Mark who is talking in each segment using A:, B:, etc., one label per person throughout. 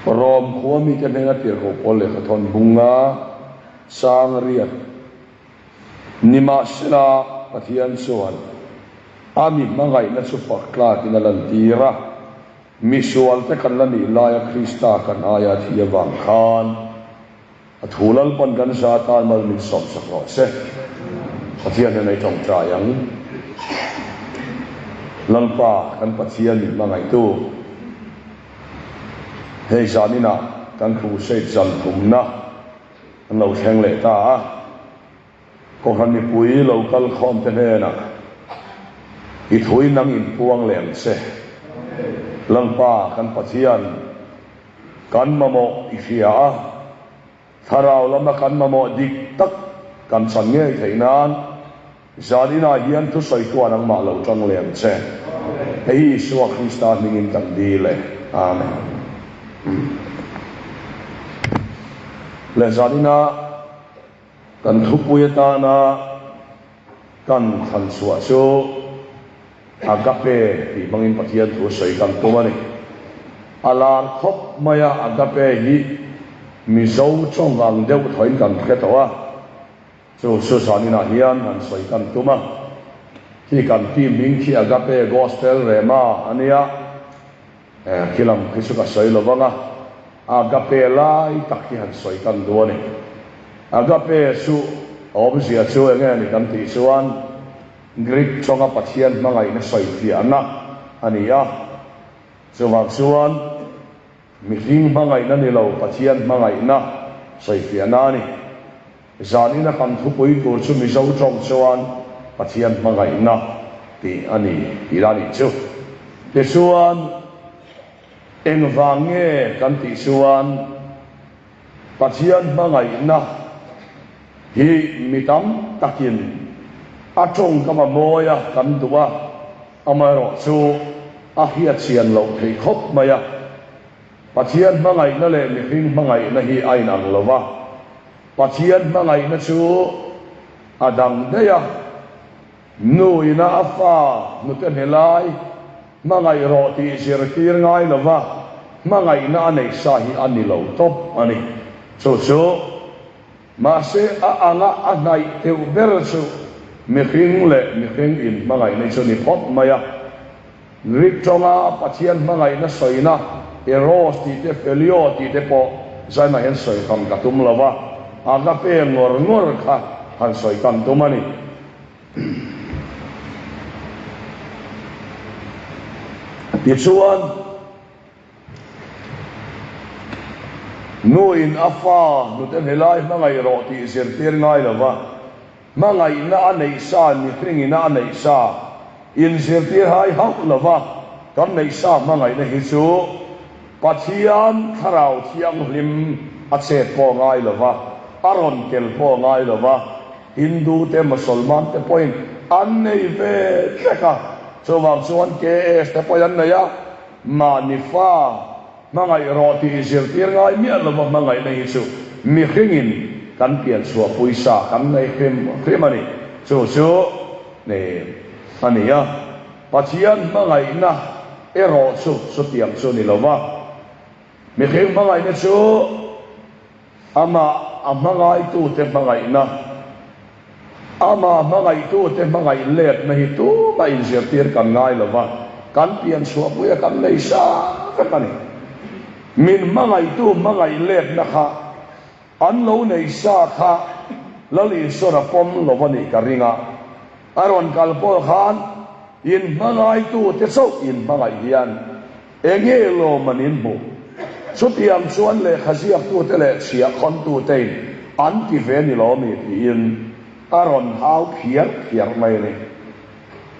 A: Rom khua mite hnena tirhkoh pawl lehkhathawn bunga chang riat Nimahsela, Pathian chuan a mi hmangaihna chu fak tlakin a lantir a, misualte kan la nih laia Krista kan aia a thi avang khan a thu Lalpan kan za atan mal min sawmsak rawh se. Pathian hian ei tawngtai ang. Lalpa kan Pathian min hmangaihtu, hei zaninah kan crusade zan thumna an lo thleng leh ta a, Kohhran mipui lo kal khawm te hnenah i thui nang in puang leh ang che. Lalpa kan Pathian kan mamawh i hria a, thlarau lama kan mamawh dik tak kan chan ngei theih nan zan inah hian thusawitu a nangmah lo tang leh ang che. Hei hi Isua Krista hmingin kan dil e. Amen. Leh zan inah Kan thupui atana kan thlan chhuah chu Agape tih hmangin Pathian thu sawi kan tum a ni. A lar khawp mai a, Agape hi Mizo tawng ang deuh thawin kan hre tawh a, chu chu zaninah hian han sawi kan tum a. Khi kan team hming khi Agape Gospel Rema a nia. Khi lam khi chu ka sawi lo vang a, Agape lai tak hi han sawi kan duh a ni. Agape chu awmzia chu eng nge ni kan tih chuan Greek tawnga Pathian hmangaihna sawi fiahna a ni a. Chuvang chuan mihring hmangaihna ni lo Pathian hmangaihna sawi fiahna a ni. Zanina kan thupui tur chu Mizo tawng chuan Pathian hmangaihna tih a ni tih la nih chu. Tichuan, engvang nge kan tih chuan Pathian hmangaihna hi mi tam takin a tawngkam a mawi a kan duh a, amaherawhchu a hriatchian loh theih khawp mai a. Pathian hmangaihna leh mihring hmangaihna hi a inang lo va, Pathian hmangaihna chu a dang daih a, nu ina a fa hnute hne lai hmangaih rawh tih zirtir ngai lo va, hmangaihna a neih sa hi a ni lo tawp a ni. Chu chu mahse a anga a hnaih deuh ber chu mihring leh mihring inhmangaihna chu ni phawt mai a. Greek tawnga Pathian hmangaihna sawina Eros tih te Phileo tih te pawh zaimah hian sawi tam ka tum lo va, agape ngawr ngawr kha han sawi tam tum a ni. Tichuan, nu in a fa hnute hnelai hmangaih rawh tih zirtir ngai lo va, Hmangaihna a neih sa, mihringina a neih sa, inzirtir hai hauh lova kan neih sa hmangaihna hi chu Pathian Thlarau Thianghlim a chet pawh ngai lova, a rawn tel pawh ngai lova, Hindu te Mosolman te pawhin an nei ve vek a, chuvang chuan KS te pawhin an nei a, mahni fa Hmangaih rawh tih zirtir ngai miah lova hmangaihna hi chu mihringin kan pian chhuah pawisa kan nei hrim hrim a ni. Chu chu ni a ni a. Pathian hmangaihna erawh chu chutiang chu ni lova. Mihring hmangaihna chu Amah a hmangaitute hmangaihna, Amah hmangaihtute hmangaih letna hi tumah inzirtir kan ngai lo va, kan pian chhuahpuia kan nei sa vek a ni. Min hmangaihtu hmangaih letna kha an lo nei sa kha Lal Isuan a pawm lo a nih ka ring a, a rawn kal pawh khan inhmangaitute chauh inhmangaih hian Enge lawm an inhmuh? Chutiang chuan lehkha ziaktute leh chhiahkhawntutein an ti ve ni lo mi tiin a rawn hau phiar phiar mai a ni.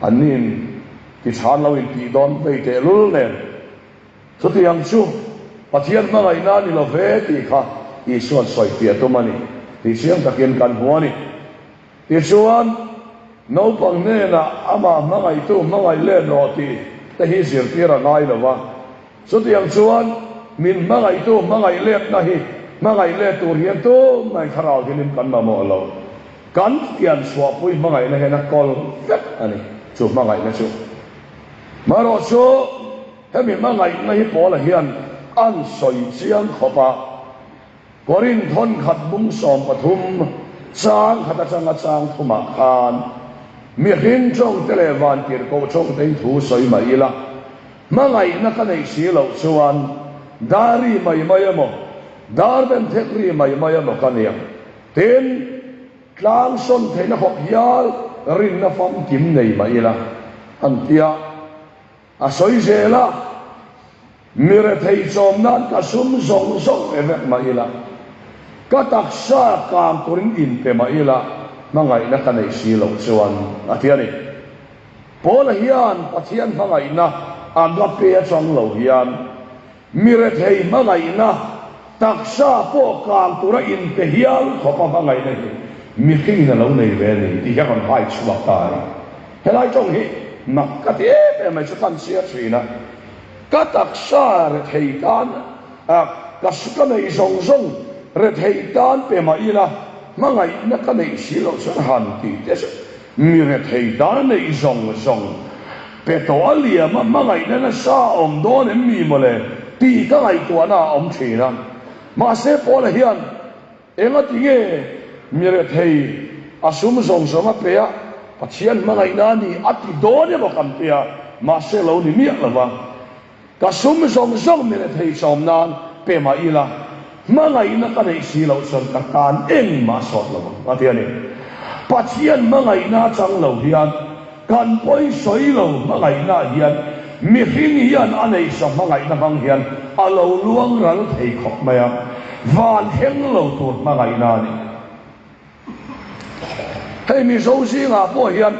A: Anniin tichhan lo intih dawn vei tehlul nen chutiang chu Pathian hmangaihna a ni lo ve tih kha Isua'n sawifiah tum a ni tih chiang takin kan hmu a ni. Tichuan, naupang hnenah amah hmangaihtu hmangaih let rawh tih te hi zirtir a ngai lo va. Chutiang chuan, min hmangaihtu hmangaih letna hi hmangaih let tur hian tumah in thlarau hianin kan mamawh lo. Kan pian chhuahpui hmangaihna hian a kawl vek a ni, chu hmangaihna chu. Marawh chu, hemi hmangaihna hi Paula hian An sawi chiang khawp a. Korinth thawnkhat bung 13 chang khat atanga chang thumah khan mihring tawngte leh vantirhkoh tawngtein thu sawi mai ila, hmangaihna ka neih si loh chuan dar ri mai mai emaw, dar benthek ri mai mai emaw ka ni ang. Tin, tlang sawn theihna khawp hial rinna famkim nei mah ila, an ti a. A sawi zel a, Mi rethei chawm nan ka sum zawng zawng e vek mah ila, ka taksa kang turin inpe mah ila, hmangaihna ka neih si loh chuan, a ti a ni. Paula hian Pathian hmangaihna agape atang lo hian, Mi rethei hmangaihna, taksa pawh kang tura inpe hial khawpa hmangaihna hi mihringin a lo nei ve a ni tih hi a rawn hai chhuak ta a ni. Helai tawng hi mak ka ti em em mai chu kan chhiar thin a, ka taksa rethei tan ka ka neih zawng zawng rethei tan pe mah ila hmangaihna ka neih si loh chuan han tih te chu Mi rethei tan neih zawng zawng pe tawh a liam a, hmangaihna nasa a awm dawn em mi mawle tih ka ngaihtuahna a awm thin a. Mahse Paula hian engati nge mi rethei a sum zawng zawng a pe a, Pathian hmangaihna a ni a ti dawn emaw kan ti a, mahse lo ni miah lo va. Ka sum zawng zawng mi rethei chawm nan pe mah ila, hmangaihna ka neih si loh chuan ka tan engmah a sawt lo ang, a ti a ni. Pathian hmangaihna chang lo hian kan pawi sawi lo hmangaihna hian mihring hian a neihsa hmangaihna hmang hian a lo luang ral thei khawp mai a, van thleng lo tur hmangaihna a ni. Hei Mizo zingah pawh hian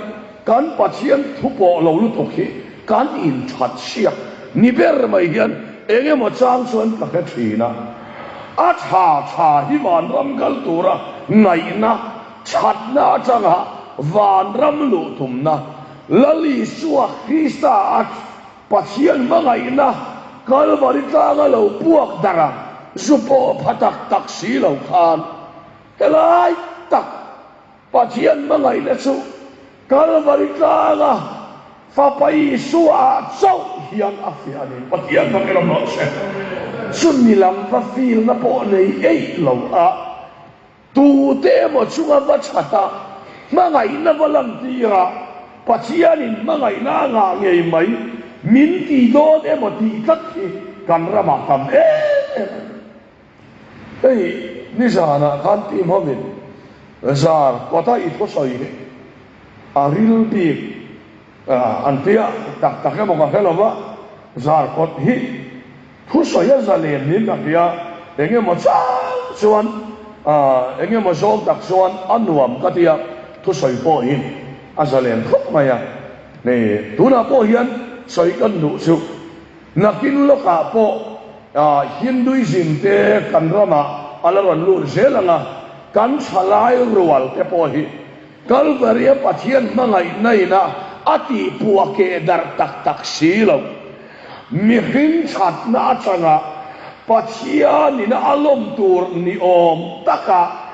A: kan Pathian thu pawh lo lutuk hi kan inthat siak ni ber mai hian eng emaw chang chuan ka hre thin a. A tha tha hi vanram kal tura ngaihna, thatna atanga vanram luh tumna, Lal Isua Krista a Pathian hmangaihna Kalvari tlanga lo puak darh a, zu pawh pha tak tak si lo khan, Helai tak Pathian hmangaihna chu Kalvari tlanga Fapa Isua ah chauh hian a fiah a ni. Pathian hmang emaw rawh se. Chumi lam va filna pawh nei eih lo a, tute emaw chunga va that a, hmangaihna va lantir a, Pathianin hmangaihna a ngah ngei mai min ti dawn emaw tih tlat hi kan ramah tam em em a ni. Hei nizanah khan team hovin zar kawta i thusawi hi a ril bik an ti a, tak tak emaw ka hre lo va, zar kawt hi thusawi a zalen niin ka hria, eng emaw chang chuan eng emaw zawng tak chuan a nuam ka ti a, thusawi pawh hi a zalen khawp mai a, hei tunah pawh hian sawi kan duh chu. Nakin lawkah pawh Hinduism te kan ramah a la rawn lut zel ang a, kan thalai rual te pawh hi Kalvaria Pathian hmangaihna ina a tihpuah keh darh tak tak si lo. Mihring thatna atanga Pathian ina a lawm tur ni awm taka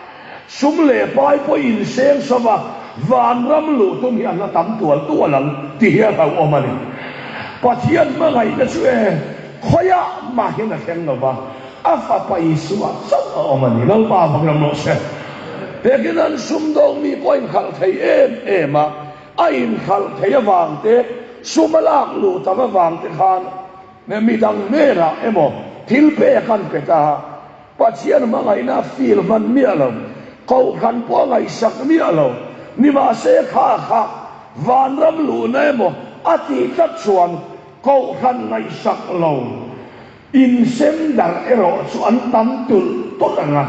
A: Sum leh pai pawh inseng sova vanram luh tum hi an la tam tual tual ang tih hi a hlauhawm a ni. Pathian hmangaihna chu e khawiah mah hian a thleng lova, a fapa Isua chauh a awm a ni. Lalpa vang ram rawh se. Pekin an sumdawng mi pawh a inkhalh thei em em a, a inkhalh thei avang te, sum a lak luh tam avang te khan mi dang hnenah emaw thil pek an pe ta a, Pathian hmangaihna a feel hman miah lo, Kohhran pawh a ngaihsak miah lo, nimahse kha kha vanram luhna emaw a tih tlat chuan Kohhran ngaihsak lo insem darh erawh chu an tam tulh tulh ang a,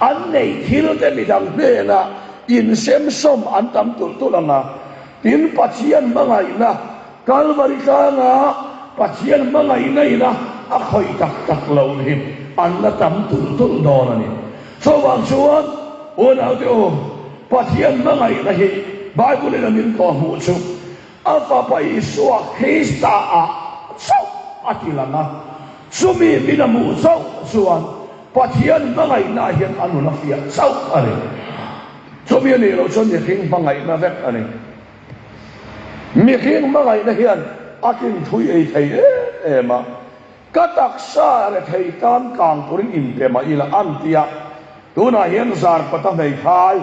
A: an neih thil te midang hnenah insem sawm an tam tulh tulh ang a, tin Pathian hmangaihna Kalvari tlanga Pathian hmangaihna ina a khawih tak tak loh hi an la tam tulh tulh dawn a ni. Chuvang chuan unaute u, Pathian hmangaihna hi Bible in a min tawh hmuh chu a Fapa Isua Krista ah chauh a ti lang a, chumi min a hmuh chauh chuan Pathian hmangaihna ah hian a nun a fiah chauh a ni. Chumi a nih loh chuan mihring hmangaihna vek a ni. Mihring hmangaihna hian a tlin thui ei thei em em a. Ka taksa rethei tan kang turin inpe mah ila an ti a, tunah hian Zarkawta hmeithai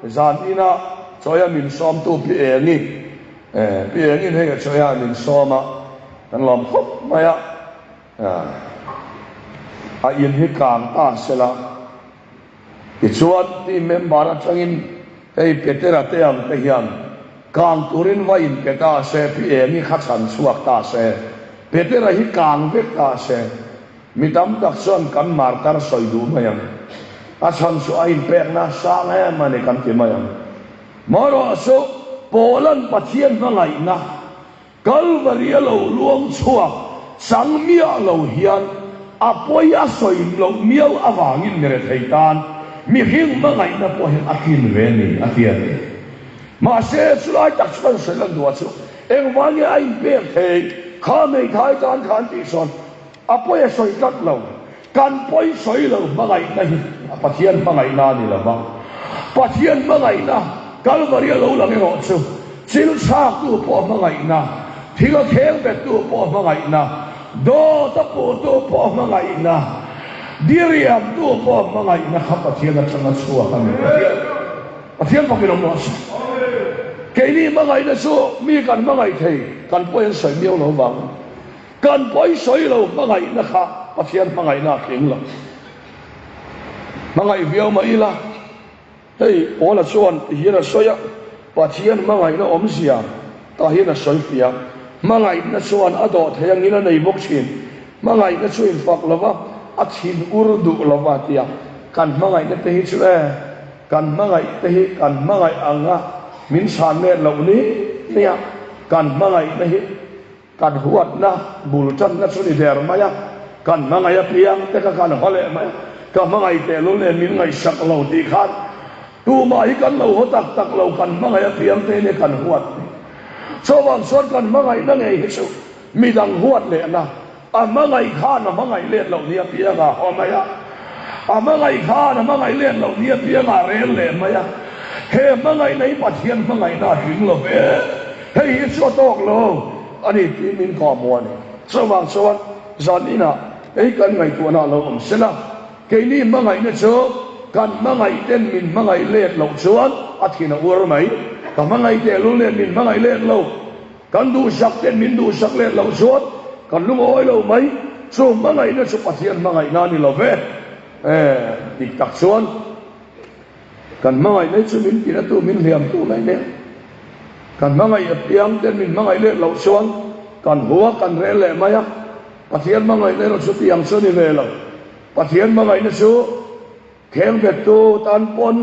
A: zan ina chawia min sawmtu Pi Engi, Pi Engi'n hei a chawia min sawm a, kan lawm khawp mai a, a in hi kang ta sela. Tichuan, team member atangin hei Petera te ang te hian kang turin va inpe ta se, Pi Emi kha chhan chhuak ta se, Petera hi kang vek ta se, mi tam tak chuan kan martar sawi duh mai ang. A chhan chu a inpekna sang em a ni kan ti mai ang. Marawh chu Paula'n Pathian hmangaihna Kalvari a lo luang chhuak chang miah lo hian a pawi a sawi loh miau avangin mi rethei tan mihring hmangaihna pawh hian a tlin ve ni a ti a ni. Mahse, chulai tak chu kan sawi lan duh ah chu engvang nge a inpek thei kha hmeithai tan khan tih chuan A pawi a sawi tlat lo. Kan pawi sawi lo hmangaihna hi Pathian hmangaihna a ni lo va. Pathian hmangaihna Kalvari a lo lang erawh chu chil chhaktu pawh hmangaihna, thil a kheng bettu pawh hmangaihna, dawt a puhtu pawh hmangaihna, diriamtu pawh hmangaihna kha Pathian atanga chhuak a ni. Pathian Pathian fakin awm rawh se. Keini hmangaihna chu mi kan hmangaih thei, kan pawi an sawi miau lo vang. Kan pawi sawi lo hmangaihna kha Pathian hmangaihna a tling lo. Hmangaih viau mah ila, hei Paula chuan ti hian a sawi a, Pathian hmangaihna awmzia tah hian a sawi fiah. Hmangaihna chuan a dawh thei angin a nei bawk thin. Hmangaihna chu infak lo va, a thin ur duh lo va tia kan hmangaihna te hi chu e, kan hmangaih te hi kan hmangaih anga min chhan let loh ni nia kan hmangaihna hi Kan huatna bul tanna chu ni der mai a, kan hmangaih apiang te kha kan haw leh mai a, ka hmangaih tehlul nen min ngaihsak lo tih khan tumah hi kan lo haw tak tak lo, kan hmangaih apiang te nia kan huat ni. Chuvang chuan kan hmangaihna ngei hi chu midang huat lehna A hmangaih khan a hmangaih let loh ni apiang a haw mai a, a hmangaih khan a hmangaih let loh ni apiang a rel leh mai a. He hmangaihna hi Pathian hmangaihna a tling lo ve, hei hi chu a tawk lo a ni tiin min kawhhmuh a ni. Chuvang chuan zan inah hei kan ngaihtuahna a lo awm sela, keini hmangaihna chu kan hmangaih ten min hmangaih let loh chuan a thin a uar mai, ka hmangaih tehlul nen min hmangaih let lo. Kan duhsak ten min duhsak let loh chuan kan lungawi lo mai. Chu hmangaihna chu Pathian hmangaihna a ni lo ve. E, dik tak chuan kan hmangaihna hi chu min tinatu, min hliamtu mai nia. Kan hmangaih apiang ten min hmangaih let loh chuan kan hua kan rel leh mai a. Pathian hmangaihna erawh chu tiang chu a ni ve lo. Pathian hmangaihna chu khengbettu tan pawn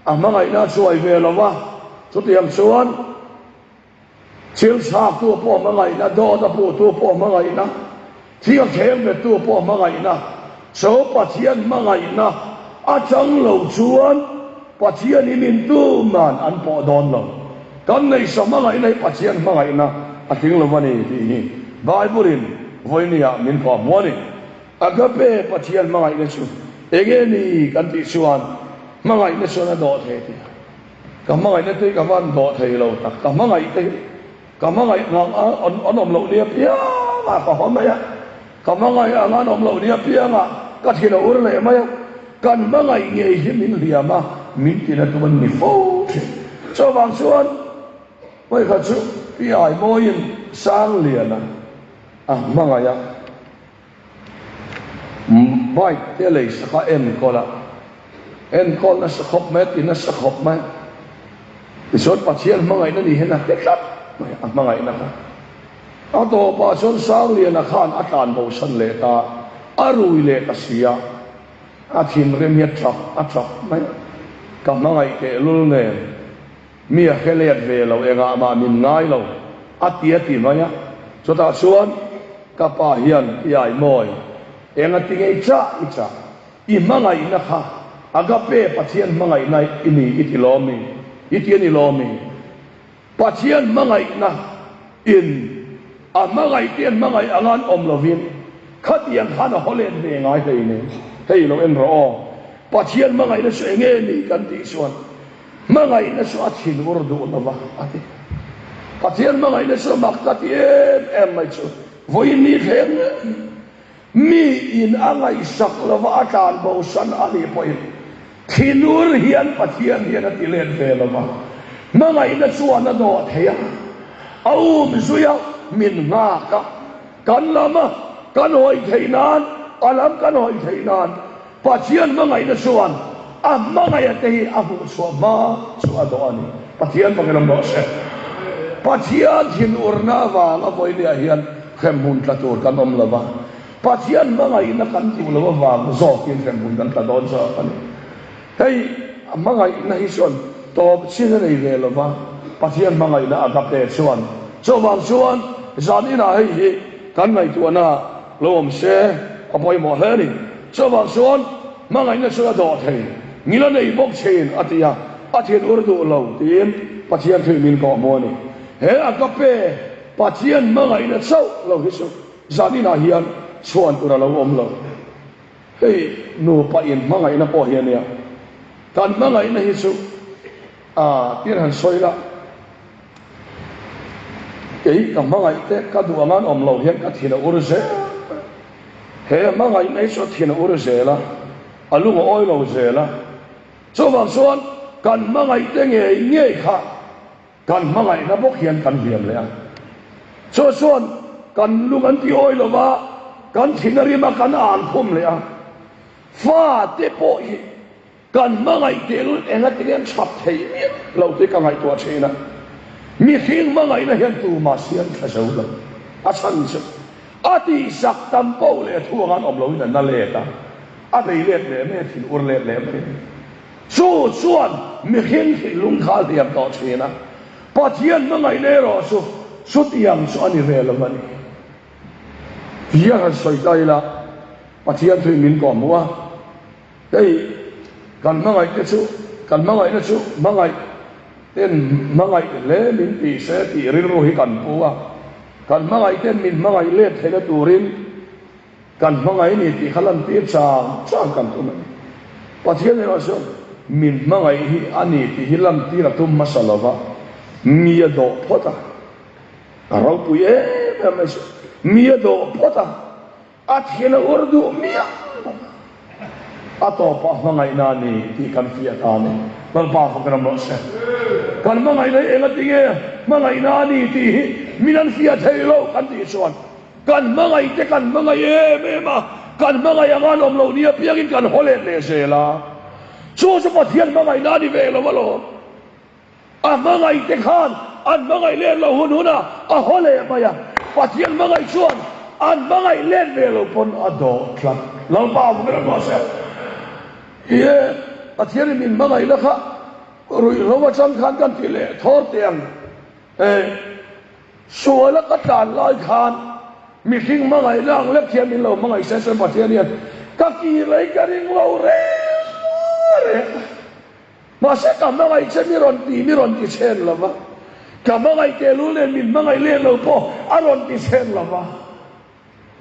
A: A hmangaihna a chuai ve lo va, chutiang chuan thil chhaktu pawh hmangaihna, dawt a puhtu pawh hmangaihna, thil a kheng bettu pawh hmangaihna, cho Pathian hmangaihna a chang lo chuan Pathian hi min tuman an pawh dawn lo. Kan neihsa hmangaihna hi Pathian hmangaihna a tling lo a ni tih hi Bible-in vawinia min kawhhmuh a ni. Agape Pathian hmangaihna chu enge ni kan tih chuan hmangaihna chuan a dawh thei tih a. Ka hmangaihna te hi ka van dawh thei lo tak, ka hmangaih te hi ka hmangaih ngang a an awm loh ni apiang ah ka haw mai a, ka hmangaih ang an awm loh ni apiang ah ka thin a ur leh mai a, kan hmangaih ngei hi min hliam a, min tina tum an ni fo thin. Chuvang chuan vawikhat chu Pi Aimawiin Sangliana a hmangaih a. Bike te lei sak a enkawl a, enkawl nasa khawp mai a ti nasa khawp mai. Tichuan Pathian hmangaihna ni hian a hre tlat mai a hmangaihna kha. A tawpah chuan Sangliana khan a tlan bosan leh ta, a rui leh ta si a, a thinrim hi a tap a tap mai a, ka hmangaih tehlul nen. Mi a hre let ve lo, engah mah min ngai lo, a ti a ti mai a. Chutah chuan ka pa hian i aimawi, eng a ti ngei chah i chah, i hmangaihna kha agape Pathian hmangaihna i ni i ti lawm mi, i ti a ni lawm mi? Pathian hmangaihna in a hmangaih te an hmangaih anga an awm lovin khatiang khan a haw let ve ngai hleinem. Hei lo en rawh aw, Pathian hmangaihna chu enge ni kan tih chuan Hmangaihna chu a thinur duh lo va, a ti. Pathian hmangaihna chu mak ka ti em em mai chu vawiin ni thleng em. Mi in a ngaihsak lova a tlan bosan a nih pawhin thinur hian Pathian hian a ti let ve lova, hmangaihna chuan a dawh thei a, a um zui a, min nghak a, kan lam a kan hawi theih nan, a lam kan hawi theih nan Pathian hmangaihna chuan a hmangaih te hi a hmuh chhuah hma chu a dawh a ni. Pathian bawkin awm rawh se. Pathian thinurna avanga vawinia hian hremhmun tla tur kan awm lo va, Pathian hmangaihna kan duh loh avang zawkin hremhmun kan tla dawn zawk a ni. Hei hmangaihna hi chuan tawp chin a nei ve lo va, Pathian hmangaihna agape chuan. Chuvang chuan zan inah hei hi kan ngaihtuahna lo awm se a pawimawh hle a ni. Chuvang chuan hmangaihna chu a dawh thei, ngil a nei bawk thin a ti a, a thin ur duh lo tiin Pathian thuih min kawh hmu a ni. He agape Pathian hmangaihna chauh lo hi chu zan inah hian chhuan tur a lo awm lo. Hei nupa in hmangaihna pawh hi a nia, kan hmangaihna hi chu a tir han sawi la, kei ka hmangaih te ka duh anga an awm loh hian ka thin a ur zel mai. He hmangaihna hi chu a thin a ur zel a, a lung a awi lo zel a, chuvang chuan kan hmangaih te ngei ngei kha Kan hmangaihna bawk hian kan hliam leh a, chu chuan kan lung an ti awi lo va, kan thin a rim a, kan an khum leh a. Fate pawh hi kan hmangaih tehlul eng atin an chhap thei miah lo tih ka ngaihtuah thin a. Mihring hmangaihna hian tumah siam tha zo lo. A chhan chu a tihsak tam poh leh thu anga an awm loin a na let a, a bei let leh mai a, thin ur let leh mai a ni. Chu chuan mihring thinlung kha a hliam tawh thin a, Pathian hmangaihna erawh chu chutiang chu a ni ve lo a ni. Tia han sawi ta ila, Pathian thuin min kawh hmuh a, hei kan hmangaihte chu, kan hmangaihna chu hmangaih ten hmangaih hle min ti se tih rilru hi kan pu a, kan hmangaih ten min hmangaih let theihna turin, Kan hmangaih ni tih kha lantir chang chang kan tum a ni. Pathian erawh chuan min hmangaih hi a ni tih hi lantir a tum hmasa lo va, mi a dawh phawt a, a ropui em em mai chu, mi a dawh phawt a, a thian a ur duh miah lo va, a tawpah hmangaihna a ni tih kan fiah ta a ni. Lalpa fak ram rawh se. Kan hmangaihna hi engatinge hmangaihna a ni tih hi min an fiah thei lo kan tih chuan, Kan hmangaih te kan hmangaih em em a, kan hmangaih anga an awm loh ni apiangin kan haw let leh zel a. Chu chu Pathian hmangaihna a ni ve lo alawm. A hmangaih te khan an hmangaih let loh hun hunah a haw leh mai a. Pathian hmangaih chuan an hmangaih let ve lo pawn a dawh tlat. Lalpa a vung rawh se. Ie, Pathianin min hmangaihna kha ruihhlo atang khan kan ti leh thawr teh ang. E. Suala ka tlan lai khan mihring hmangaihna ang lek hian min lo hmangaih se chuan Pathian hian ka kir lei ka ring lo reng reng. Mahse ka hmangaih che mi rawn ti mi rawn ti chhen lo va, ka hmangaih tehlul nen min hmangaih let lo pawh a rawn ti chhen lo va.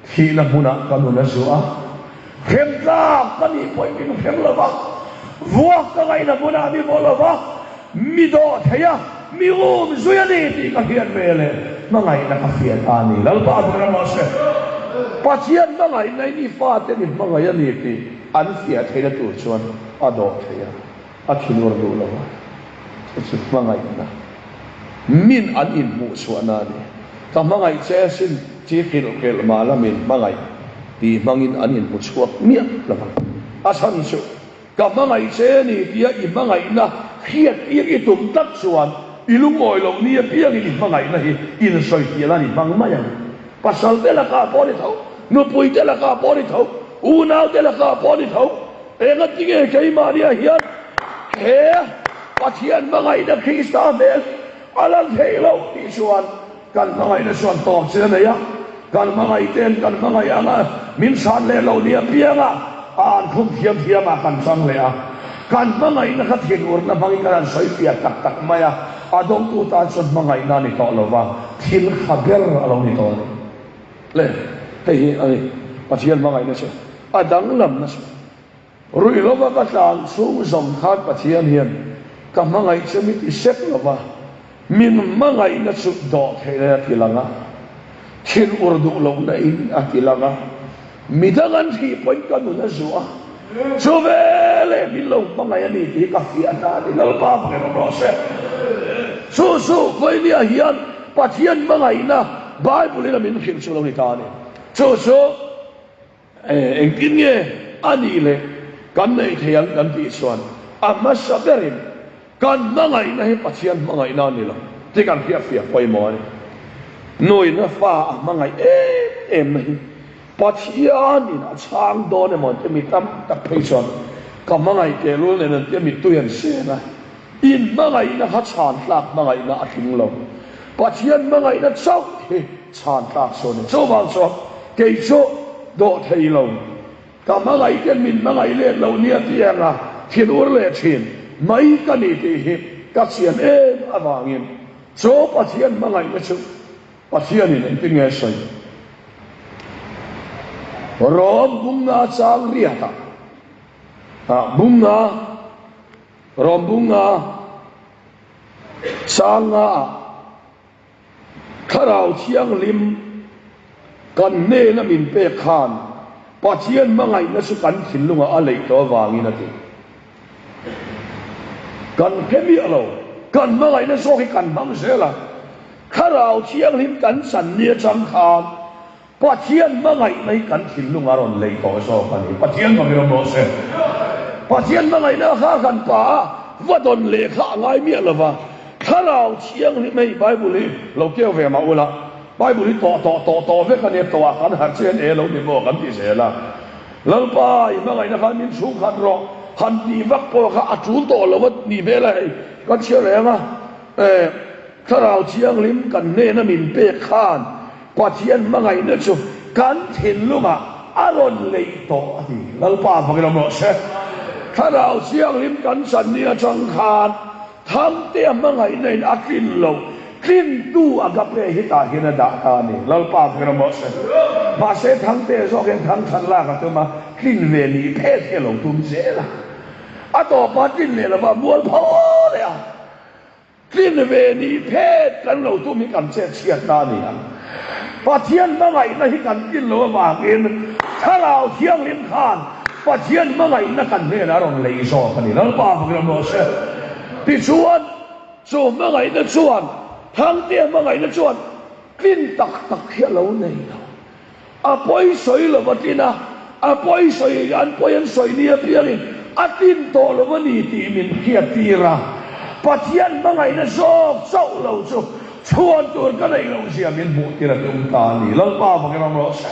A: Thihna hmunah ka nun a zuah a, hrem tlak ka nih pawhin min hrem lo va, vuak ka ngaihna hmunah mi vaw lo va, mi dawh thei a, mi um zui a ni tih ka hriat ve leh hmangaihna ka fiah ta a ni. Lalpa ber rawh se. Pathian hmangaihna in i fate mi hmangaih a ni tih an fiah theihna tur chuan a dawh thei a. A thinur duh lo a, chu chu hmangaihna min an inhmuh chhuahna a ni. Ka hmangaih che sin chi hrilh hrilh mah la min hmangaih tih hmangin an inhmu chhuak miah lo vang. A chhan chu ka hmangaih che ni tia i hmangaihna hriattir i tum tlat chuan i lungawi loh ni apiangin i hmangaihna hi insawifiah nan i hmang mai ang. Pasal te lakah pawh ni tho, nupui te lakah pawh ni tho, unau te lakah pawh ni tho, Engatinge keimahniah hian he Pathian hmangaihna Krista hmel a lan theih loh tih chuan kan hmangaihna chuan tawp chin a nei a, kan hmangaihten kan hmangaih anga min chhan leh loh ni apianga a an khum thiam thiamah kan chang leh a, kan hmangaihna kha thinurna hmangin kan han sawi piah tak tak mai a, a dawngtu tan chuan hmangaihna a ni tawh lo va, thil kha ber a lo ni tawh a ni. Le, hei hi a ni Pathian hmangaihna chu. A danglamna chu ruihlova ka tlan chhung zawm khan Pathian hian ka hmangaih chu mi ti sep lova, min hmangaihna chu dawh theih lai a ti lang a, thin ur duh lohna in a ti lang a. Midang an thih pawhin ka nun a zuah a, chu veleh min lo hmangaih a ni tih hi ka fiah ta a ni. Lalpa hmangaih rawh rawh se. Chu chu vawinia hian Pathian hmangaihna Bible in a min hrilh chu lo ni ta a ni. Chu chu engtin nge a nih leh kan neih thei ang kan tih chuan a hmasa berin Kan hmangaihna hi Pathian hmangaihna a ni lo tih kan hriatfiah pawimawh a ni. Nuin a fa a hmangaih em emna hi Pathianin a chhang dawn emaw an tia mi tam tak phei chuan ka hmangaih tehlul nen an tia mittui an sen a, in hmangaihna kha chhan tlak hmangaihna a tling lo. Pathian hmangaihna chauh hi chhan tlak chu a ni. Chuvang chuan kei chu dawh thei lo. Ka hmangaih ten min hmangaih let lo nia tianga thin ur leh thin mai ka ni tih hi ka chian em avangin chu Pathian hmangaihna chu Pathianin engtin nge sawi? Rom bunga chang riatah ah bunga Rom bunga chang nga ah Thlarau Thianghlim kan hnena min pek khan Pathian hmangaihna chu kan thinlungah a leih tawh avangin a ti. Kan hre miah lo, kan hmangaihna zawk hi kan hmang zel a. Thlarau Thianghlim kan chan ni atang khan Pathian hmangaihna hi kan thinlung a rawn lei tawh zawk a ni. Pathian hmangin awm rawh se. Pathian hmangaihna kha kan pa a va dawn leh kha a ngai miah lo va. Thlarau Thianghlim hei Bible hi lo keu ve mah ula, Bible hi tawh tawh tawh tawh vek a nia, tawhah kan harh chian e lo ni maw kan ti zel a. Lalpa i hmangaihna khan min chhungkhat rawh han tih vak pawh kha a tul tawh lo a nih hmel a hei kan chhiar reng a. Thlarau Thianghlim kan hnena min pek khan Pathian hmangaihna chu kan thinlungah a rawn leih tawh a ti. Lalpa fakin awm rawh se. Thlarau Thianghlim kan chan ni atang khan Thangtea hmangaihna in a tlin loh tlintu agape hi tah hian a dah ta a ni. Lalpa fakin awm rawh se. Mahse Thangtea zawk hian Thangthan lak a tum a, tlin ve nih phet hi a lo tum zel a. A tawpah tlin leh lova mualpho leh a. Tlin ve nih phet kan lo tum hi kan chet chhiatna a ni ang. Pathian hmangaihna hi kan tlin lo avangin Thlarau Thianghlim khan Pathian hmangaihna kan hnenah a rawn lei zawk a ni. Lalpa fakin awm rawh se. Tichuan, chu hmangaihna chuan, Thangtea hmangaihna chuan tlin tak tak hi a lo nei lo. A pawi sawi lo va tlin a, a pawi sawi an pawi an sawi ni apiangin a tlin tawh lo a ni tih min hriattir a, Pathian hmangaihna zawk chauh lo chu chhuan tur ka neih loh zia min hmuhtir a tum ta a ni. Lalpa fakin awm rawh se.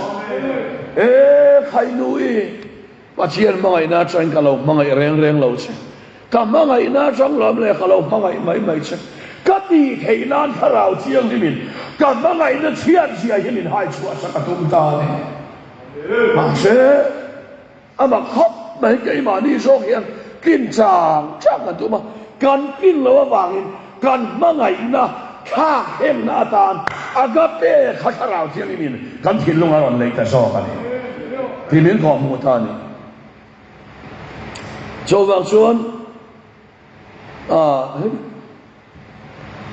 A: E Khainui! Pathian hmangaihna atangin ka lo hmangaih reng reng lo che. Ka hmangaihna atang lawm leh ka lo hmangaih mai mai che. Ka tih theih nan Thlarau Thianghlimin ka hmangaihna chhiat zia hi min hai chhuah sak a tum ta a ni. Mahse, amah khawp mai keimahni zawk hian tlin chang chang kan tum a, kan tlin loh avangin kan hmangaihna thlak hengna atan agape kha Thlarau Thianghlimin kan thinlung a rawn lei ta zawk a ni tih min kawhhmuh ta a ni. Chuvang chuan hei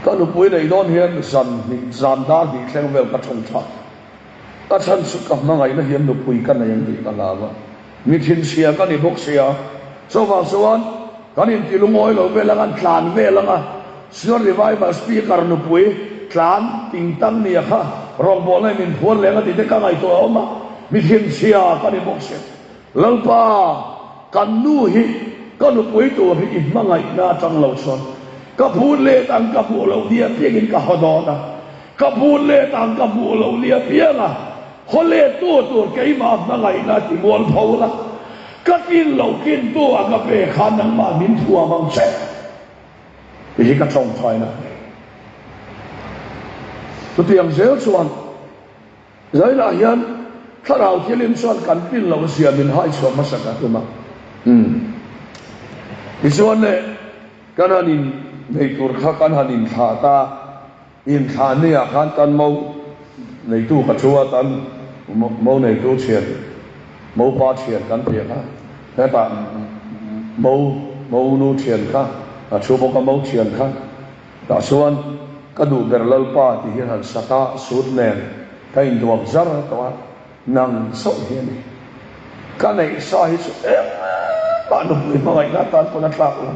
A: ka nupui neih dawn hian zan hnih zan dar hnih thleng vel ka then tha. A chhan chu ka hmangaihna hian nupui ka nei ang tih ka hlau a. Mi thinchhia ka ni bawk sia, chuvang chuan kan inti lungawi lo vel anga an tlan vel anga Senior Revival Speaker nupui tlan tingtang nia kha rawngbawlna in min phuar leng a tih te ka ngaihtuah a awm a, mi thinchhia ka ni bawk sia. Lalpa, kan nu hi ka nupui tur hi i hmangaihna atang lo chuan ka phut let ang ka hmuh loh ni apiangin ka haw dawn a, ka phut let ang ka hmuh loh ni apianga Khaw let tu tur keimah hmangaihna ti mual pho la, ka tlin loh tlin tu a ka pe kha nangmah min thuam ang che tih hi ka tawngtaina a ni. Chutiang zel chuan Zailah hian Thlarau Thianghlim chuan kan tlin loh zia min hai chhuah hmasa ka tum a. Umm. Tichuan le kan han in nei tur kha kan han inthlah ta. Inthlahni ah khan tan mo neitu ka thu a, tan mo neitu thian, mo pa thian kan tih kha, hetah mo mo nu thian kha a thu bawk a, mo thian kha tah chuan ka duh ber Lalpa tih hian han sak a, suit nen ka induak zar tawh a. Nang chauh hi a ni. Ka neih sa hi chu engmah nupui hmangaihna atan pawn a tlak lo.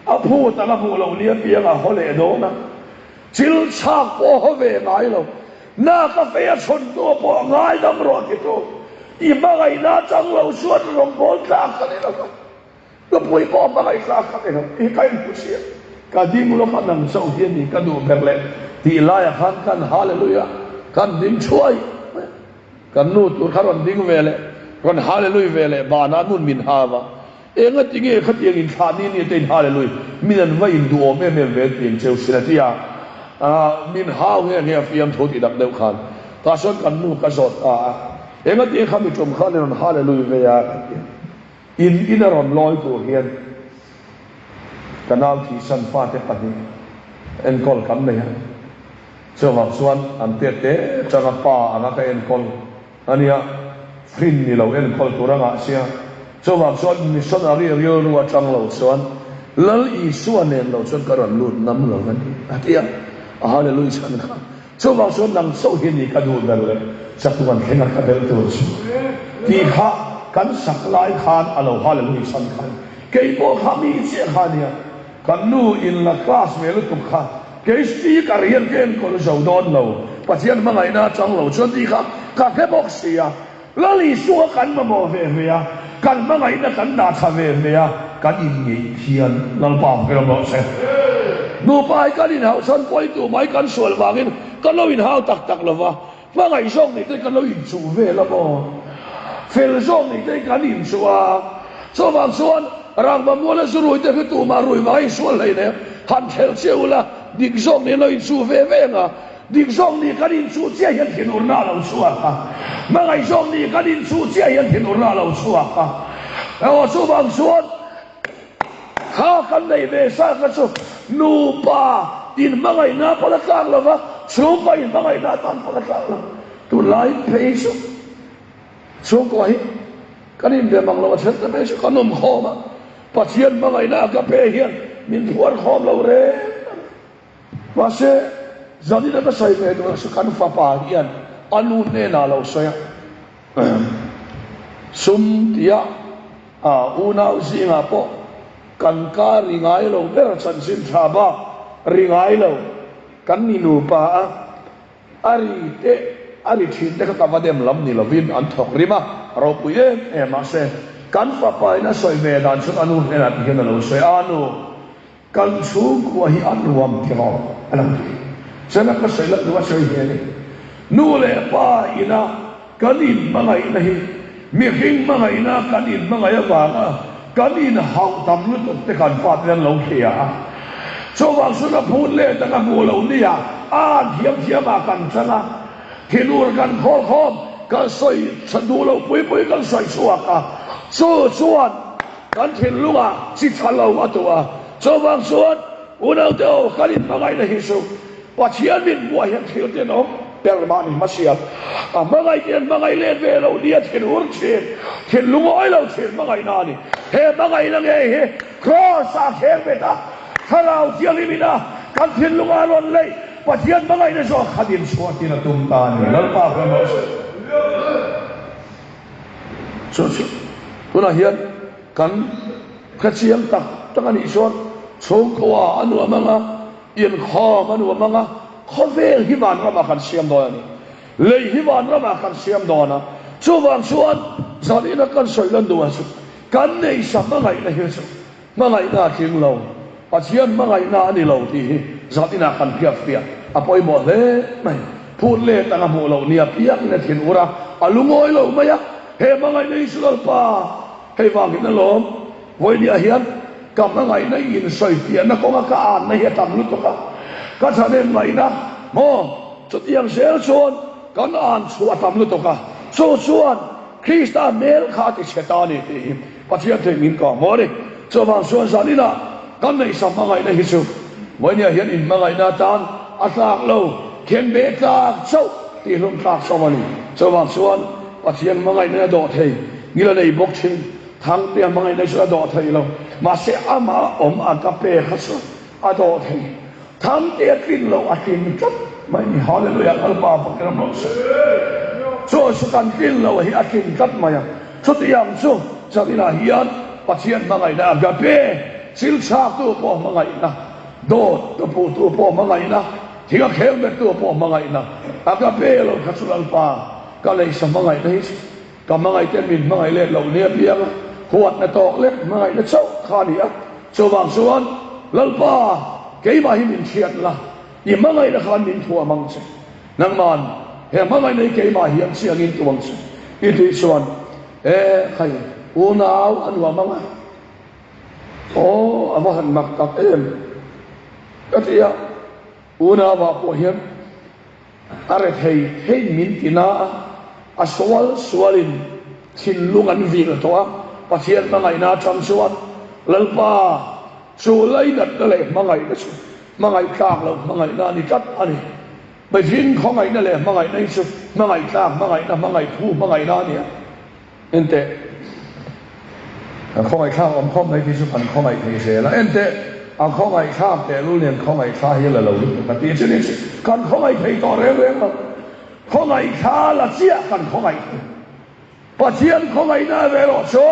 A: A phut ang a hmuh loh ni apiang a haw leh dawn a, chil chhak pawh a haw ve ngai lo. Na ka fei a chhawn hnu a pawh ngaidam rawh titu i hmangaihna atang lo chuan rawngbawl tlak ka ni lo va. Nupui pawh hmangaih tlak ka ni lo tih ka inhmu chiah. Ka ding lawk a nang chauh hi a ni ka duh ber leh tih laiah khan kan Hallelujah kan ding thuai mai a. Kan nu tur kha rawn ding ve leh rawn Hallelujah ve leh banah nun min ha va. Enga ti nge khatiang inthlah ni ni te in Hallelujah min an va induhawm em em ve tiang cheu sin a ti a. Min hau nge nge a fiamthu tih dak deuh khan tah chuan kan nu ka zawt ta a. Enga ti nge kha mi tum khan i rawn Hallelujah ve a ka ti a. In in a rawn lawi tur hian ka nau thihsan fate pahnih enkawl kan nei a, chuvang chuan an tet te atanga pa anga ka enkawl a nia, hrin ni lo enkawl tur a ngah sia, chuvang chuan missionary rilru atang lo chuan Lal Isua nen lo chuan ka rawn lut ngam lo a ni a ti a, a hallelujah chhan kha. Chuvang chuan nang chauh hi ni ka duh ber leh chatuan thlenga ka belh tur chu tih kha kan sak lai khan a lo hallelujah chhan khan kei pawh kha mi chiah kha nia kan nu in la class ve lutuk kha kei speaker hian ka enkawl zo dawn lo Pathian hmangaihna atang lo chuan tih kha ka hre bawk sia. Lal Isua kan mamawh ve ve a, kan hmangaihna kan dah tha ve ve a, kan inngeih thian Lalpa hmel rawh se. Nupa hi kan inhauh chhan pawi tu mai kan sual vangin kan lo inhau tak tak lo va, hmangaih zawk nih te kan lo inchuh vel a maw? Fel zawk nih te kan inchuh a, chuvang chuan rangva muala zu rui te khi tumah rui vanga insual hleinem, han thelh che ula dik zawk nih an lo inchuh ve ve ang a. Dik zawk nih kan inchuh chiah hian thinurna a lo chhuak a, hmangaih zawk nih kan inchuh chiah hian thinurna a lo chhuak a. Aw chuvang chuan kha kan neih ve sa kha chu nupa inhmangaihna pawh la tlak lo va, chhungkaw inhmangaihna atan pawh la tlak lo. Tunlai phei chu chhungkaw hi kan inbe mang lo a then ta mai chu kan awm khawm a, Pathian hmangaihna ka pe hian min phuar khawm lo reng a ni. Mahse, zanina ka sawi ve duh chu kan fapa hian a nu hnenah lo sawi a, sum tia a unau zingah pawh kan ka ri ngai lo ber chanchin tha bak ri ngai lo kan ni nupa a, a ri te a ri thin te kha ka va dem lam ni lovin an thawk rim a, ropui em em mahse kan fapa in a sawi ve dan chuan a nu hnenah ti hian a lo sawi a, nu. Kan chhungkua hi a nuam ti rawh a lo ti. Chana ka sawi loh duh a sawi hian i nu leh pa ina kan inhmangaihna hi mihring hmangaihna kan inhmangaih avanga kan inhauh tam lutuk te kan fate an lo hria a. Chuvang chuan a phut let ang a hmuh loh nia a an thiam thiam ah kan chang a, thinur kan khawl khawm kan sawi duh loh pui pui kan sawi chhuak a, chu chuan Kan thinlungah chi tha lo a tuah a, chuvang chuan unaute aw kan inhmangaihna hi chu Pathian min hmuah hian thil te an awm ber mah ni hmasial. A hmangaih te an hmangaih let ve lo nia thinur thin, thinlung awi lo thin hmangaihna a ni. He hmangaihna ngei hi Kraws ah kheng bet a, Thlarau Thianghlim ina kan thinlungah a rawn leih Pathian hmangaihna zawk kha din chhuahtin a tum ta a ni. Lalpa hre rawh se. Chu chu tunah hian kan hrechiang tak tak a nih chuan chhungkua a nuam ang a, inkhawm a nuam ang a, khawvel hi vanramah kan siam dawn a ni. Lei hi vanramah kan siam dawn a, chuvang chuan zanina kan sawi lan duh ah chu kan neisa hmangaihna hi chu Hmangaihna a tling lo, Pathian hmangaihna a ni lo tih hi zat inah kan hriat fiah a pawimawh hle mai. Phut let ang a hmuh loh nia piangin a thin ur a, a lungawi lo mai a, he hmangaihna hi chu Lalpa hei vangin alawm, vawinia hian ka hmangaihna i insawi fiahna kawnga ka anna hi a tam lutuk a, ka thahnem ngaihna maw chutiang zel chuan kan an chhuah a tam lutuk a, chu chuan Krista hmel kha a ti chhe ta a ni tih hi Pathian theih min kah maw ni? Chuvang chuan zan inah kan neihsa hmangaihna hi chu Vawinia hian inhmangaihna atan a tlak lo, khenbeh tlak chauh tihhlum tlak chauh a ni. Chuvang chuan Pathian hmangaihna a dawh thei, ngil a nei bawk thin, Thangtea hmangaihna chu a dawh thei lo, mahse amah awm a ka pe kha chu a dawh thei. Thangtea tlin loh a tlin tlat mai ni. Hallelujah Lalpa fakin awm rawh se. Chu chu kan tlin loh hi a tlin tlat mai a. Chutiang chu Zaninah hian Pathian hmangaihna agape, chil chhaktu pawh hmangaihna, dawt ka puhtu pawh hmangaihna, thing a khel bettu pawh hmangaihna, agape lo kha chu Lalpa ka leisa hmangaihna hi chu ka hmangaihten min hmangaih let loh nia piang a, huatna tawk lek hmangaihna chauh kha a ni a. Chuvang chuan Lalpa keimah hi min hriat la, i hmangaihna khan min thuam ang che. Nangman he hmangaihna hi keimah hian chiangin tuang che i tih chuan e khai unau a nuam ang a, aw a va han mak tak em ka ti a, unauah pawh hian a rethei theiin min ti na a, a sual sualin thinlung an vil tawh a, Pathian hmangaihna atang chuan Lalpa chu lainatna leh hmangaihna chu Hmangaih tlak loh hmangaihna a ni tlat a ni. Mihring khawngaihna leh hmangaihna hi chu hmangaih tlak hmangaihna, hmangaih phu hmangaihna a ni a. Enteh, kan khawngaih thlak awm khawp mai khi chu kan khawngaih thei zel a. Enteh, a khawngaih thlak tehlul nen khawngaih thla hi a la lo lutuk a tih chu ni chu kan khawngaih thei tawh reng reng lo. Khawngaih thla la chiah kan khawngaih thei. Pathian khawngaihna ve erawh chu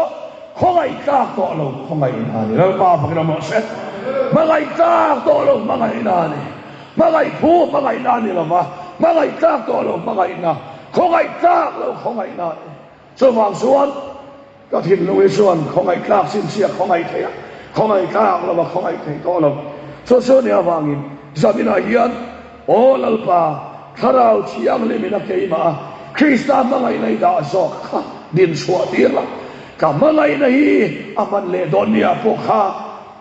A: khawngaih tlak tawh lo khawngaihna a ni. Lalpa fakin awm rawh se. Hmangaih tlak tawh lo hmangaihna a ni. Hmangaih phu hmangaihna a ni lo va, hmangaih tlak tawh lo hmangaihna, khawngaih tlak lo khawngaihna a ni. Chuvang chuan ka thinlung hi chuan khawngaih tlak chin chi a khawngaih thei a, khawngaih tlak lo a khawngaih thei tawh lo. Chu chu nia vangin zaninah hian Aw Lalpa, Thlarau Thianghlimin a keimah a, Krista hmangaihna i dah zawk kha din chhuah tir la, ka hmangaihna hi a hman leh dawn nia pawh kha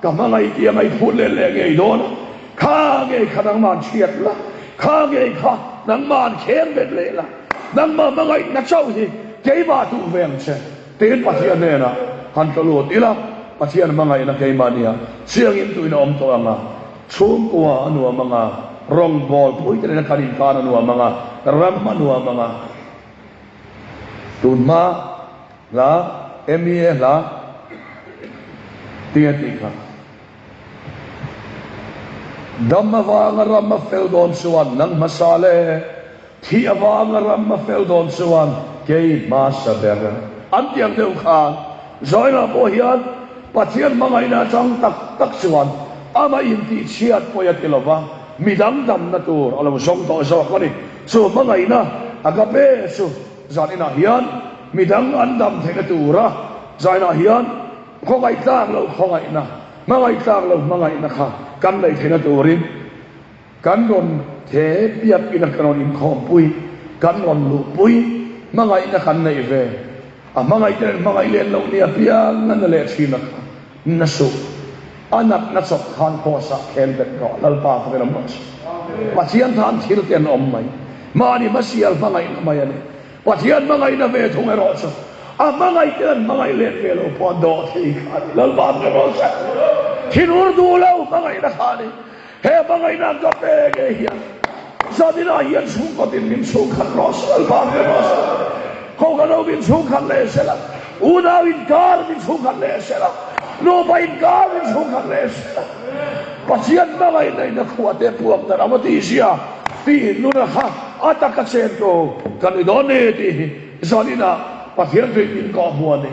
A: ka hmangaih tih a ngaihphut leh leh ngei dawn a, kha ngei kha nangma'n hriat la, kha ngei kha nangma'n khen bet leh la, nangmah hmangaihna chauh hi keimah duh ve ang che tiin Pathian hnenah han tla lut ila, Pathian hmangaihna keimah nia chiangin tuin a awm tawh ang a. Chhungkua a nuam ang a, rawngbâwl pui te nena kan inkân a nuam ang a, ram a nuam ang a. Tunhma hla, MEA hla tih a tih kha. Dam avanga ram a fel dawn chuan nang hmasa le. Thih avanga ram a fel dawn chuan kei hmasa ber an ti ang deuh khan Joel-a pawh hian Pathian hmangaihna atang tak tak chuan amah intihchhiat pawi a ti lo va, midang damna tur a lo zawng tawh zawk a ni. Chu hmangaihna agape chu zaninah hian midang an dam theihna tura zainah hian khawngaih tlak loh khawngaihna, hmangaih tlak loh hmangaihna kha kan neih theihna turin, Kan rawn the biak ina kan rawn inkhawmpui, kan rawn luhpui, hmangaihna kan neih ve. A hmangaih te nen hmangaih len loh nia piang a na leh thin a kha na suh. A natna chawp khan Kross ah khel bet rawh, Lalpa fakin awm rawh se. Pathian tan thil te an awm mai. Mahni hmasial hmangaihna mai a ni. Pathian hmangaihna ve thung erawh chu a hmangaih te an hmangaih let ve lo pawh a dawh thei kha a ni. Lalpa fakin awm rawh se. Thinur duh lo hmangaihna kha a ni. He hmangaihna ka pe nge hian zaninah hian chhungkawtin min chhungkhat rawh se, Lalpa hmel rawh se. Kohhranho min chhungkhat leh se la, unau inkar min chhungkhat leh se la, nupa inkar min chhungkhat leh se la, Pathian hmangaihna in a khuah te puak darh a va tih zia tih nuna kha a taka chen tu kan ni dawn ni tih hi zaninah Pathian tuin min kawhhmu a ni.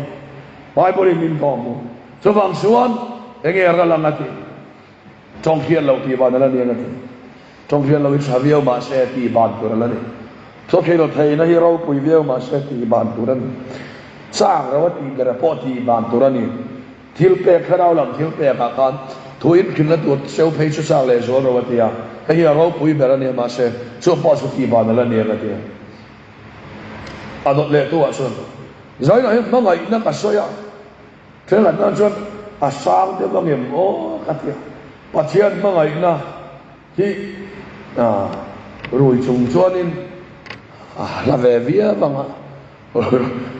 A: Bible in min kawhhmu. Chuvang chuan enge ral ang a tih? Tawng hriat loh tih ban a la ni ang a ti. Tawng hriat loh hi tha viau mah se tih ban tur a la ni. Chaw thei lo theihna hi ropui viau mah se tih ban tur a ni. Chak ro a tih ber pawh tih ban tur a ni. Thil pek thlarau lam thil pek ah khan thu inhrilhna tur seu phei chu chak leh zual ro a ti a. Hei hi a ropui ber a ni mah se chu pawh chu tih ban a la ni ang a ti. A dawt leh tu ah chuan Zainah hian hmangaihna ka sawi a. Thenkhat nan chuan a sang deuh ang em aw ka ti a, Pathian hmangaihna hi rui chung chuanin a hla ve viau ang a,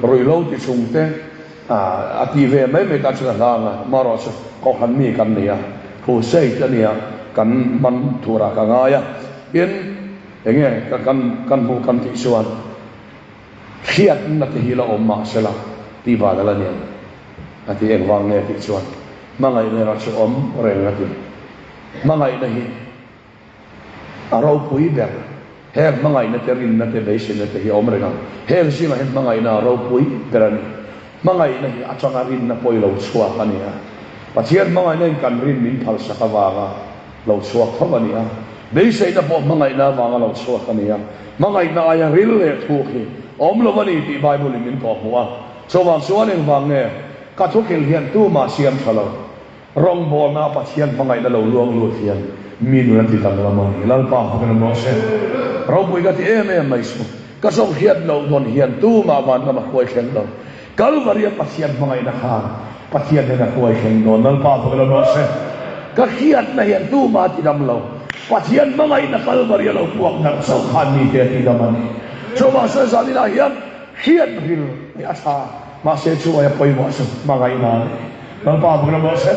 A: ruihhlo ti chung te a ti ve mai mai tan chuan a hla ang a, amaherawhchu Kohhran mi kan ni a, crusade a nia kan hman turah ka ngai a, tin enge kan hmuh kan tih chuan. Hriatna te hi la awm mah sela tih van a la niang a ti. Engvang nge tih chuan hmangaihna erawh chu awm reng a ti. Hmangaihna hi a ropui ber. Heng hmangaihna te, rinna te, beiseina te hi a awm reng ang. Heng zingah hian hmangaihna a ropui ber a ni. Hmangaihna hi atanga rinna pawh i lo chhuak a ni a. Pathian hmangaihna in kan rin min phalsak avanga lo chhuak tho a ni a. Beiseina pawh hmangaihna avanga lo chhuak a ni a. Hmangaihna aia ril leh thuk hi awm lo a ni tih Bible in min kawhhmuh a. Chuvang chuan engvang nge ka thukhil hian tumah siam tha lo? Rawngbawlna a Pathian hmangaihna lo luang lut hian mi nun a ti danglam a ni. Lalpa hmukin awm rawh se. Ropui ka ti em em mai chu. Ka zawng hriat loh dawn hian tumah vanram a hruai thleng lo. Kalvari a Pathian hmangaihna khan Pathian hian a hruai thleng dawn. Lalpa hmukin awm rawh se. Ka hriatna hian tumah a ti dam lo. Pathian hmangaihna Kalvari a lo puak darh chauh khan mite a ti dam a ni. Chuvang sawi zaninah hian hriat ril hi a tha. Mahse chu aia pawimawh chu hmangaihna a ni. Lalpa bawk ram rawh se.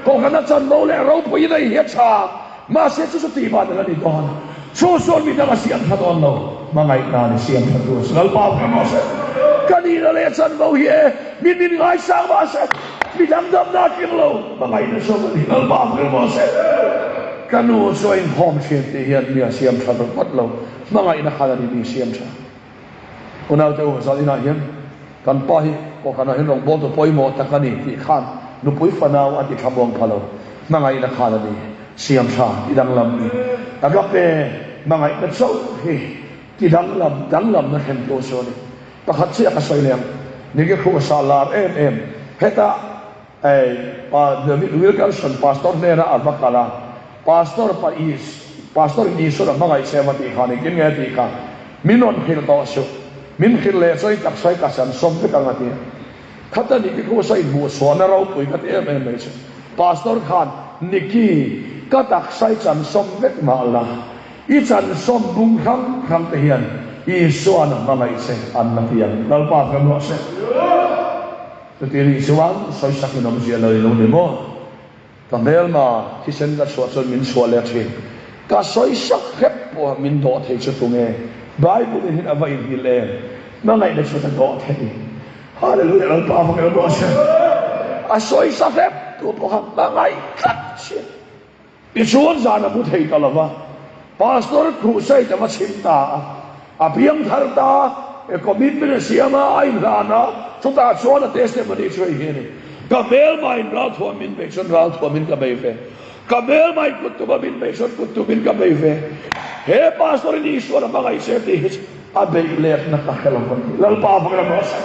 A: Kohhran a chanvo leh ropui in a inhiat tha. Mahse chu chu tih van a la ni dawn. Chu chuan mi dang a siam tha dawn lo. Hmangaihna a ni siam tha tur a si. Lalpa bawk ram rawh se. Ka nihna leh chanvo hi e min min ngaisang mahse mi dang damna a tling lo. Hmangaihna zawk a ni. Lalpa bawk ram rawh se. Ka nu chu a inkhawm thin tih hian mi a siam tha ringawt lo. Hmangaihna khan a ni mi siam tha. Unaute u, zaninah hian kan pa hi Kohhranah hian rawngbawltu pawimawh tak a ni tih khan nupui fanau a ti thlamuang pha lo. Hmangaihna khan a ni, siam tha ti danglam ni. Agape hmangaihna chauh hi ti danglam, danglamna thlentu chu a ni. Pakhat chiah ka sawi leh ang, Nike Khusa lar em em, hetah Hei pa David Wilkerson pastor hnena a va kal a, Pastor pa Is, Pastor in Isuan a hmangaih che va tih khan engtin nge a tih kha, min rawn hrilh tawh suh, min hrilh leh chuan i taksa i ka san sawm vek ang a ti a. Khata Nicky Cruz a inhmuh chhuahna ropui ka ti em em mai chu, Pastor khan Nicky, ka taksa i chan sawm vek mah la, i chan sawm bung hrang hrang te hian Isuan a hmangaih che an la ti ang, Lalpa ka nuah se. Chuti nih chuan sawisak in awmzia lo i lo ni maw? Ka hmelma thisen ka chhuah chuan min chhuah leh thin. Ka sawisak hrep pawha min dawh thei chu tunge? Bible in hian a va inhilh em? Hmangaihna chuan a dawh thei. Hallelujah Lalpa vang emaw rawh se. A sawisa hrep tu pawh kha hmangaih tlat thin. Tichuan zan a mu thei ta lo va, Pastor Crusade a va chhim ta a, a piang thar ta a, commitment a siam a, a inhlan a, chutah chuan a testimony chu hei hi a ni, Ka hmelmain ralthuam min bei chuan ralthuamin ka bei ve, ka hmelmain kut tuma min bei chuan kut tumin ka bei ve, he Pastor in Isuan a hmangaih che tih hi chu a beih letna ka hre lo va ni. Lalpa vang ram rawh se.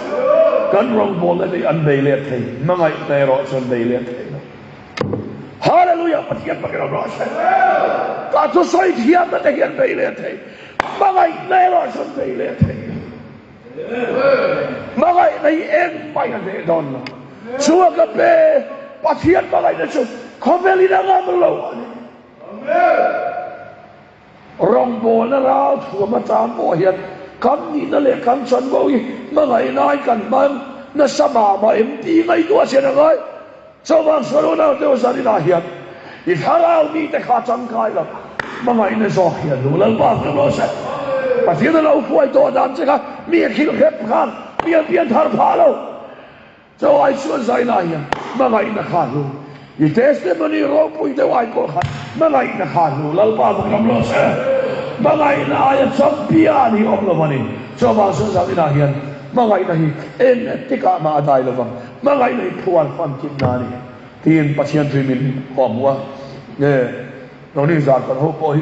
A: Kan rawngbawlna hi an bei let thei, hmangaihna erawh chuan bei let thei lo. Hallelujah Pathian pakin awm rawh se. Ka thusawi thiamna te hian bei leh thei. Hmangaihna erawh chuan bei leh thei. Hmangaihna hi engmah a hneh dawn lo. Chu a ka pe Pathian hmangaihna chu khawvelin a ngam lo a ni. Rawngbawlna ral thuam atang pawh hian kan nihna leh kan chanvo hi hmangaihnain kan hmang nasa mah mah em tih ngaihtuah chian a ngai. Chuvang sawi unau te u zaninah hian i thlarau mite kha tangkai lo hmangaihna zawk hi a hnu Lalpa hmu rawh se. Pathian a lo hruai tawh dan che kha mi a hrilh hrep khan mi a pianthar phah lo. Chaw ai chuan zaina hian hmangaihna kha hlu, i testimony ropui deuh ai pawh khan hmangaihna kha hlu, Lalpa vawk ram lo se, hmangaihna aia champion hi awm lo a ni. Chuvang chuan zaninah hian hmangaihna hi eng tikah mah a dai lo vang, hmangaihna hi phuar famkimna a ni tiin Pathian tui min kawhhmuh a, nge Noni Zarkawt ho pawh hi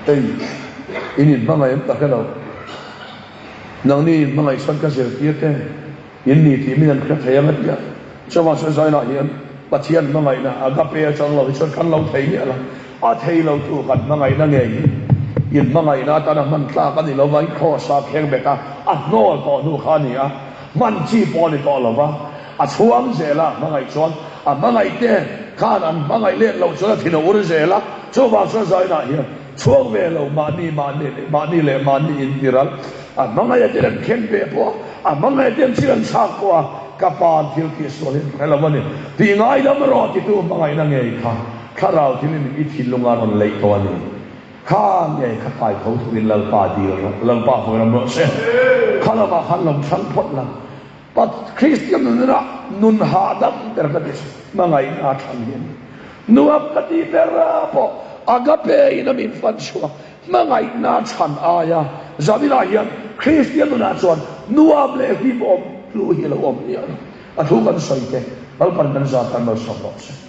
A: Hei, in inhmangaih em tak elo? Nangni inhmangaih chuan ka zirtir te in ni tih min an hre thei ang a ti a. Chuvang chuan Zainah hian Pathian hmangaihna agape atang lo hi chuan kan lo thei miah lo. A thei lo tu kan hmangaihna ngei hi inhmangaihna atana hman tlak a ni lo va, in kraws a kheng bet a, a hnawl tawh hnu kha a ni a, hman chi pawh a ni tawh lo va. A chhuang zel a, hmangaih chuan a hmangaih te khan an hmangaih let loh chuan a thin a ur zel a, chuvang chuan Zainah hian chhuak ve lo mahni mahni leh mahni leh mahni intiral a hmangaih a ten an khen ve pawh a, a hmangaih a ten thil an chhak pawh a, ka pa an thil tih sual hi an hre lo a ni tih ngaidam rawh titu hmangaihna ngei kha thlarau thilin i thinlunga rawn leih tawh a ni. Kha ngei kha kai tho turin Lalpa dil rawh, Lalpa hawi ram rawh se. Kha lamah khan lo chhang phawt la. Pat Kristian nunah nun hahdam ber ka ti chu hmangaihna a than hi a ni. Nuam ka tih ber pawh. Agape in a min fan chhuak. Hmangaihna chhan aia zaninah hian Kristian nunah chuan nuam leh hlimawm hlu hi a lo awm miah lo. A thu kan sawi te Lalpan kan zat tan malsawm rawh se.